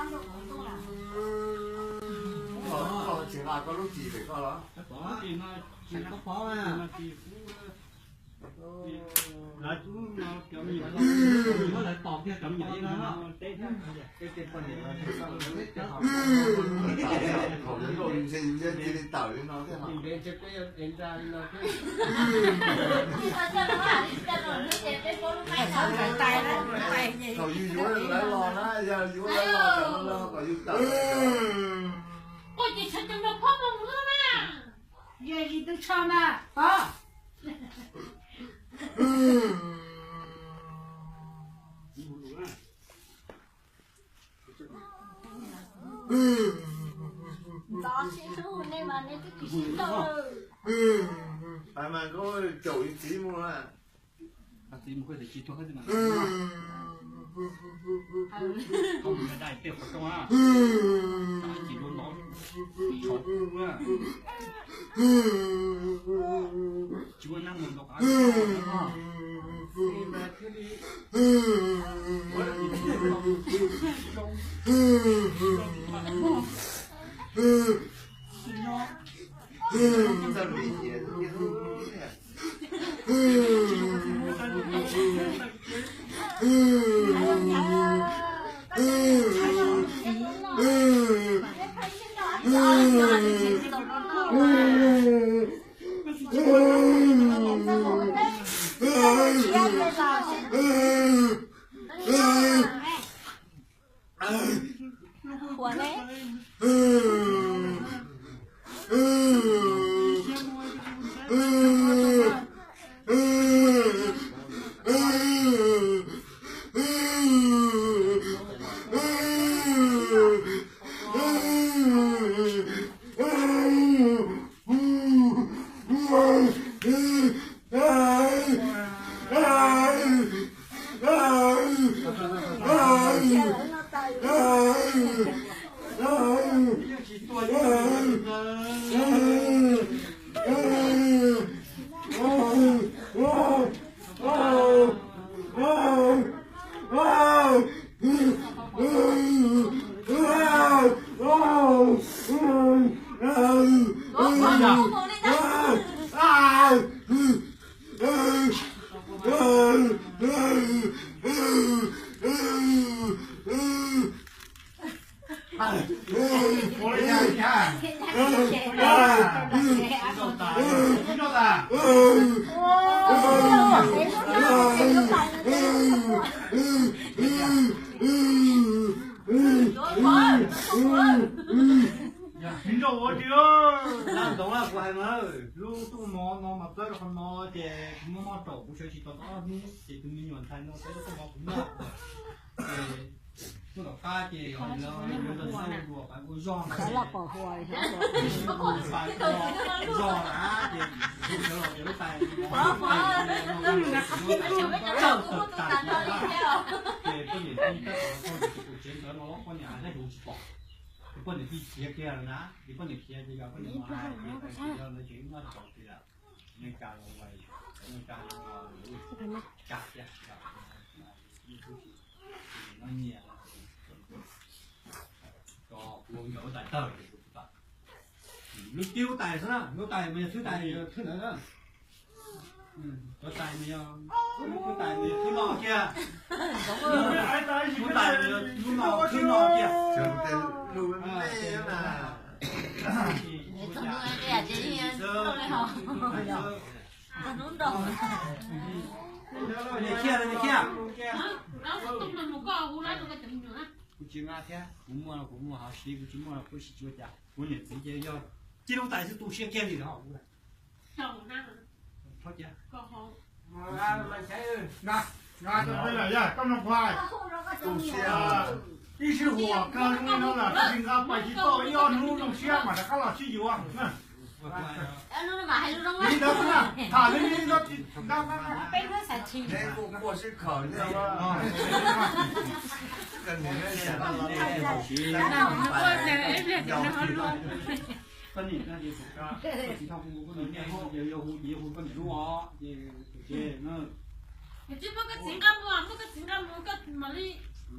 Koj tsis nqa koj lub cim pem koj los? Thaum ntse ntse cia li tawm li no thiab. Thaum yus yuav lawv los na, yog yuav lawv los kom yus tawm. Koj ces tshav cov no phob mus na. Yog yus tus tsho na, pov. Ntxov sib hlub nej mas nej twb tsis sib hlub. Mas koj caum yus txiv mus na. Txiv mus koj tsis tuag. Dai tej qhov rooj na, tsis dua nov, tsis ua nab mus nrau qav. Yog tsis nrau ua tsis, dab ntawd kuv hais mas, lub tuaj mov no mas txawb rau qhov no ces kuv muab mov rau kuv sawv tsis tau ob hnub ces tus me nyuam ntxhais no txawb tuaj mov kuv noj. Ces tuaj tom qab ces yuav ntawd xwb ua pab ua zog ntawd, zog na ces kuv sawv los ces lub tais, ces poj niam tij tab tom los txog tus tsev ntawd no los poj niam hais tab sis tsis pom. Ces poj niam tij khiav kiag lawm na, ces poj niam khiav ces yog poj niam no hais tias tsis yog ntawd ces wb muab rau tias Meskas los, Meskas los, Meskas tiag, no nyiam, ua nkawd lub tais tawg, lub tib lub tais xwb na, lub tais mas yog thwb tais, thwb ntawd na. Cov tais mas yog, lub tais mas yog thwb no kiag, lub tais mas yog lub no thwb no kiag. Niam Khiab, niam Khiab. Kuv tsis nqa thiab, kuv muaj los kuv muaj hauv siv, kuv tsis muaj los kuv tsis tshua cas. Kuv niam txiv ces yog cia lub tais xwb tu siab kiag li os. Koj no kuv hais, ib sij huam kawg zoo li no lawm, koj tsis nqa pais tsis tau, ib ob hnub zoo siab mam rov qab los sib yuav. Li ntawd xwb na, tham li ntawd. Koj niam, yog hu ces yog hu koj niam lub os, ces tsis muaj koj txiv nqa mus, muaj koj txiv nqa mus koj mam li,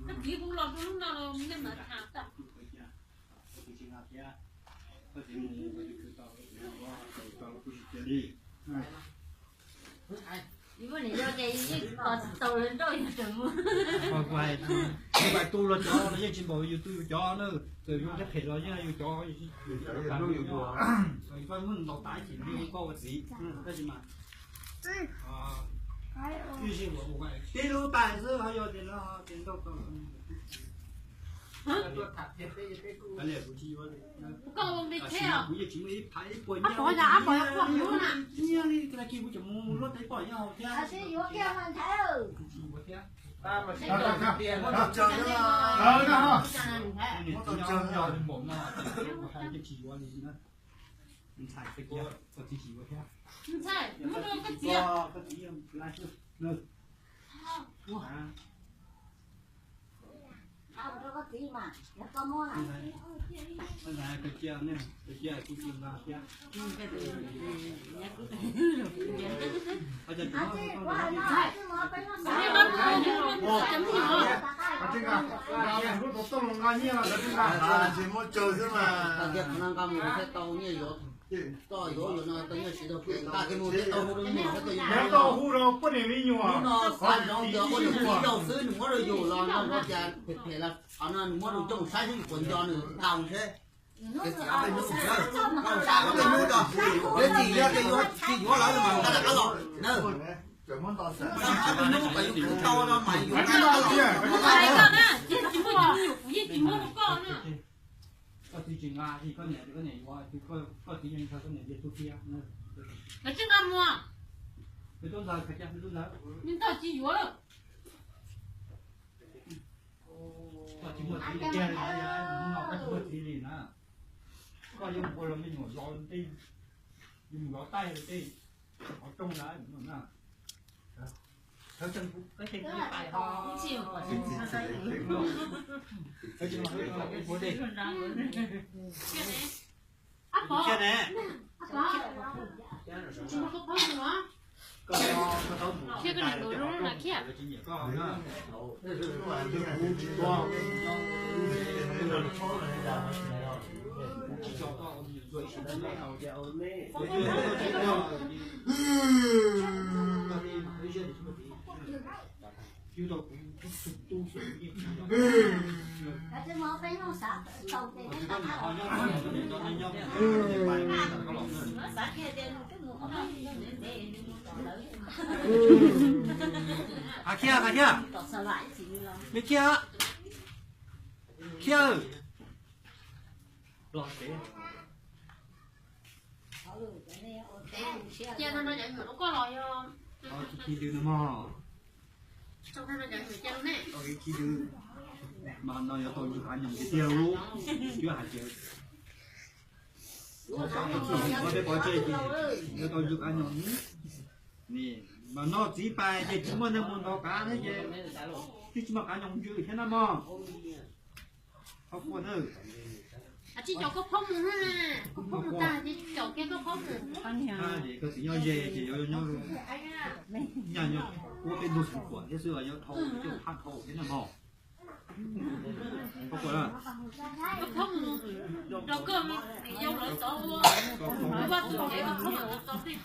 koj txiv hu los rau lub no los nej mam tham. Koj tsis mus, koj tsis khwv tau, koj tsis cia li. Yus muaj niam yau ces yus yeej tos tsis tau lawv nrauj yus tseem mus. Kuv hais, kuv hais tu los cov los yeej tsis npaum yus tu yus cov na, txawm yus thiab phem los yeej yus cov, yus cov nrauj yus cov. Koj muab ntaus tas ces yus koj ua txiv, tab sis mas tib lub tais xwb ho yog tias lawv ho tias nrauj tau. Kuv yeej tsis muaj ib phav ib puas nyiaj, nyiaj li tag kis kuv tseem mus luaj teb pom nyob hauv thiab. Ntxhais, koj txiv tsis yuav li na. Ntxhais, muab rau koj txiv. Tsis muaj tsawg xwb mas. Tau yuav yuav no tau nyiaj siv tau kev nqa kev mus thiab tau hu rau me nyuam thiab tau yuav. Nws tau hu rau poj niam me nyuam no xav nrog yus ua niam txiv yau xwb, nws muab rau yus los nrog nrog cas phem phem los qhov no nws muab rau coj mus saib xwb, yus puas nco nws tau seb. Ces txiv ob peb hnub, ob peb hnub rau, yog tsis yog ces yuav tsis yuav lawm mas nqa rov qab los na. Ob peb hnub kom yus khwv tau no mas yus nqa rov qab los. Koj txiv tsis nqa, koj niam, koj niam yuav, koj txiv yeej ntshaw koj niam cia tu siab. Koj tsis nqa mus. Peb tub ntxawg, peb tub ntxawg, nws tsis yuav lawm. Koj tsis muaj txiv li tiag li na, koj tsis muaj txiv li na. Koj yuav ua los me nyuam zov tej, me nyuam zov taij tej, qhov rooj na. Thiab koj niam nkawd lub no thiab. Khiab, khiab, me khiab, khiab. Los tsev. Cia no no cov nyuam rau koj los yog. Tsis ci dw no mog. Ci dw mas no yuav tau yug av nyoos tiag tiag lub. Twb hais tias qhov xav qhov txhij, qhov peb pov tseg ces yuav tau yug av nyoos. Mas noj txiv pais ces tsis muaj neeg mus ntov qav thiab ces twb tsis muaj qav nyoos ntsws thiab na mog. Qhov kuaj na. Tsis caum koj phob mus, koj phob mus tag ces caum kiag koj phob mus. Koj txiv nyob ze ces yuav nyob, nyob ua peb ntug xeev khuam thiab xwb los yuav dhau coj haj dhau thiab na mog. Koj phob mus rau koj niam yau lawv txov ua, lawv vaj tug kev koj phob mus txog tej.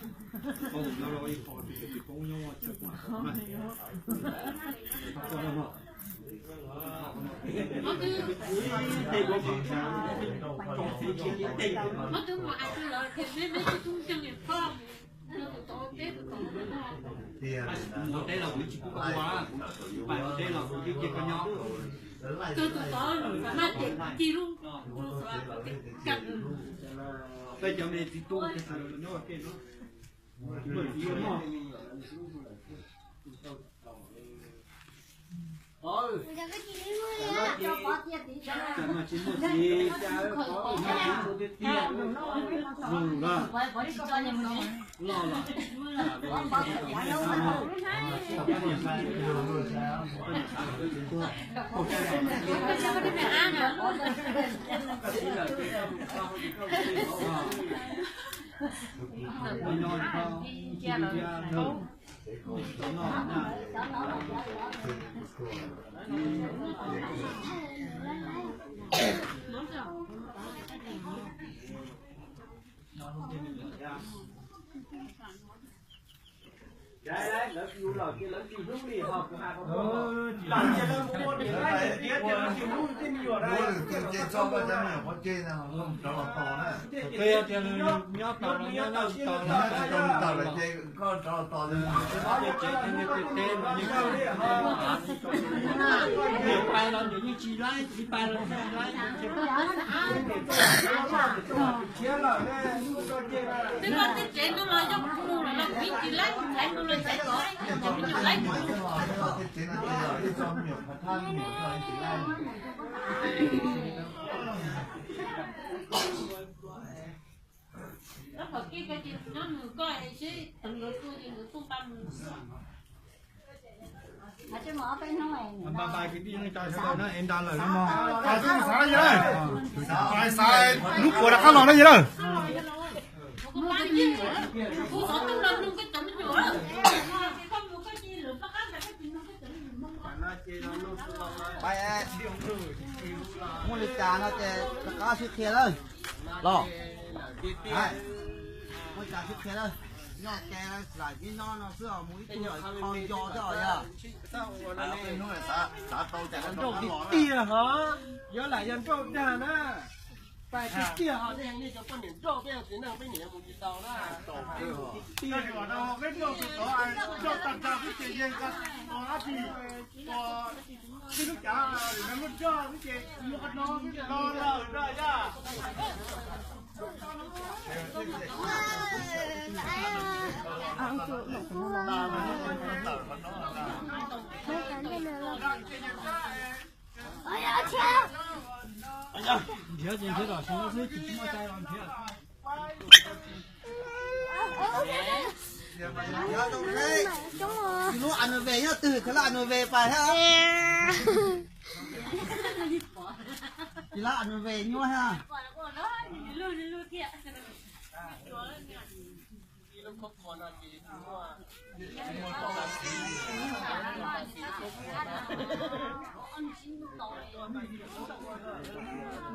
Ua teb los kuv tsis pub koj ua, kuv pais ua teb los kuv twb cia koj nyob. Koj tus tod mas ces ci lub, koj cov me txiv tub ces sawv daws los nyob ua ke no. Twb koj twb tsev ntuj los yog kuv mus lawm los kuv yeej tsis laib, kuv ntxhais ntuj los ntxhais tod, kuv tseem me nyuam laib kuv. Lub qhov kij koj ces nyob nws koj seb thaum nkawd tuaj ces nkawd tuaj nqa mus. Bye bye kwv tij neej tsa sawv daws na, es nra lawm no. Xav xav yawg, xav hnub puas rov qab los na yawg na. Muaj li cas no ces rov qab sib qhia lawm los. Muaj li cas sib qhia lawm. Nyob ke lam nyob no xwb os, mus ib tug kho nco thiab os yog. Peb hnub xav tau cas nrauj tiag tiag hov, yuav lam yog nrauj dag na. Pais tiag tiag hov, nej cov poj niam nrauj peb txiv neej peb niam mus tsis tau na. Peb nrauj tus tod, nrauj tag tag xwb ces yeej ua dab tsi, ua tib lub cav lawm muab nrauj xwb ces ua qhov no xwb ces los lawm na yog. Nrhiav ces nrhiav tom xyoo xwb, tsis muaj cai los nrhiav. Tsis lub anv ve nyob twg, thaum lub anv ve pais hab. Tsis lub anv ve nyuaj hab.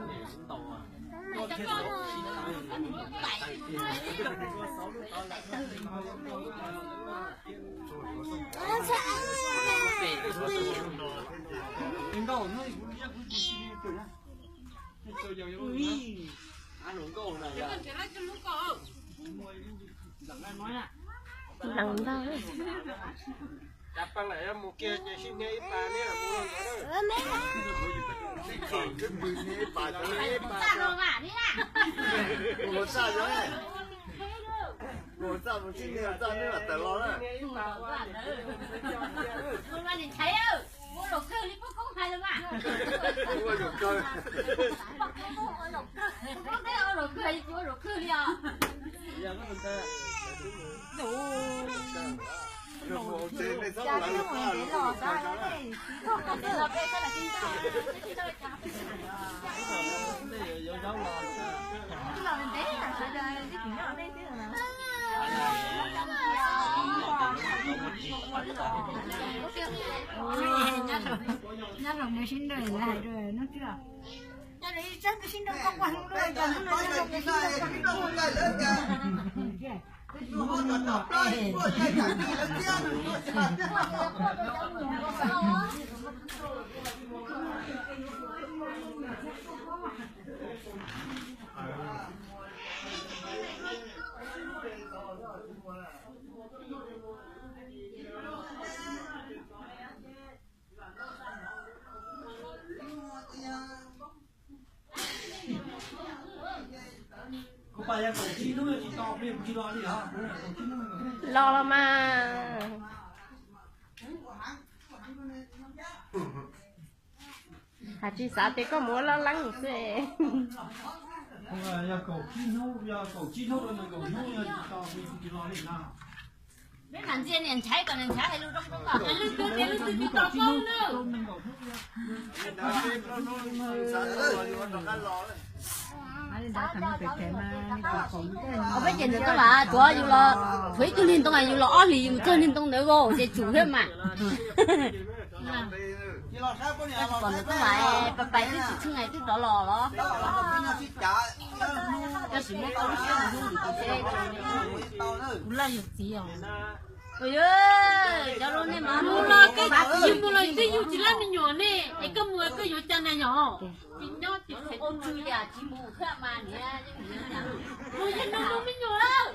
Lees ntau. Ua zaum kawg li, poj koob hais los mas. Ua zaum kawg. Poj koob ua zaum kawg, poj koob ua zaum kawg, ua zaum kawg li os. Nyob zoo nws sib nrau lawv hais rau hnub twg. Nyob zoo ib sab nws sib nrau koj ua hnub rau cov hnub no nyob zoo nws sib nrau koj ua hnub rau. Los los mas. Has tsis xav tias koj mus ua laj leeb xwb. Peb mam ntsia niam ntxhais kom niam ntxhais hais lus zoo zoo kom hais lwj twg ces lwj twg tsis tau paub na. Peb ces nws tuaj mas tuav yus los, tshuav ib tug niag ntoo yus los ob hlis yus mus txog niag ntoo ntawd ces tsum thiab mas. Koj tsis pom ntawm koj mas pais pais twb tsis tsheej ais twb rov los los. Koj sim muab koj lub siab mus hlub lwm tus seb. Kuv laj yog txiv os. Mus los koj tsis mus los twb yug tsis laj me nyuam ne, es koj mus koj yuav cas na yog? Tsis nyob tsis qhia ua tsw yam tsis mus khaj mas niam. Mus yog nug me nyuam lawm.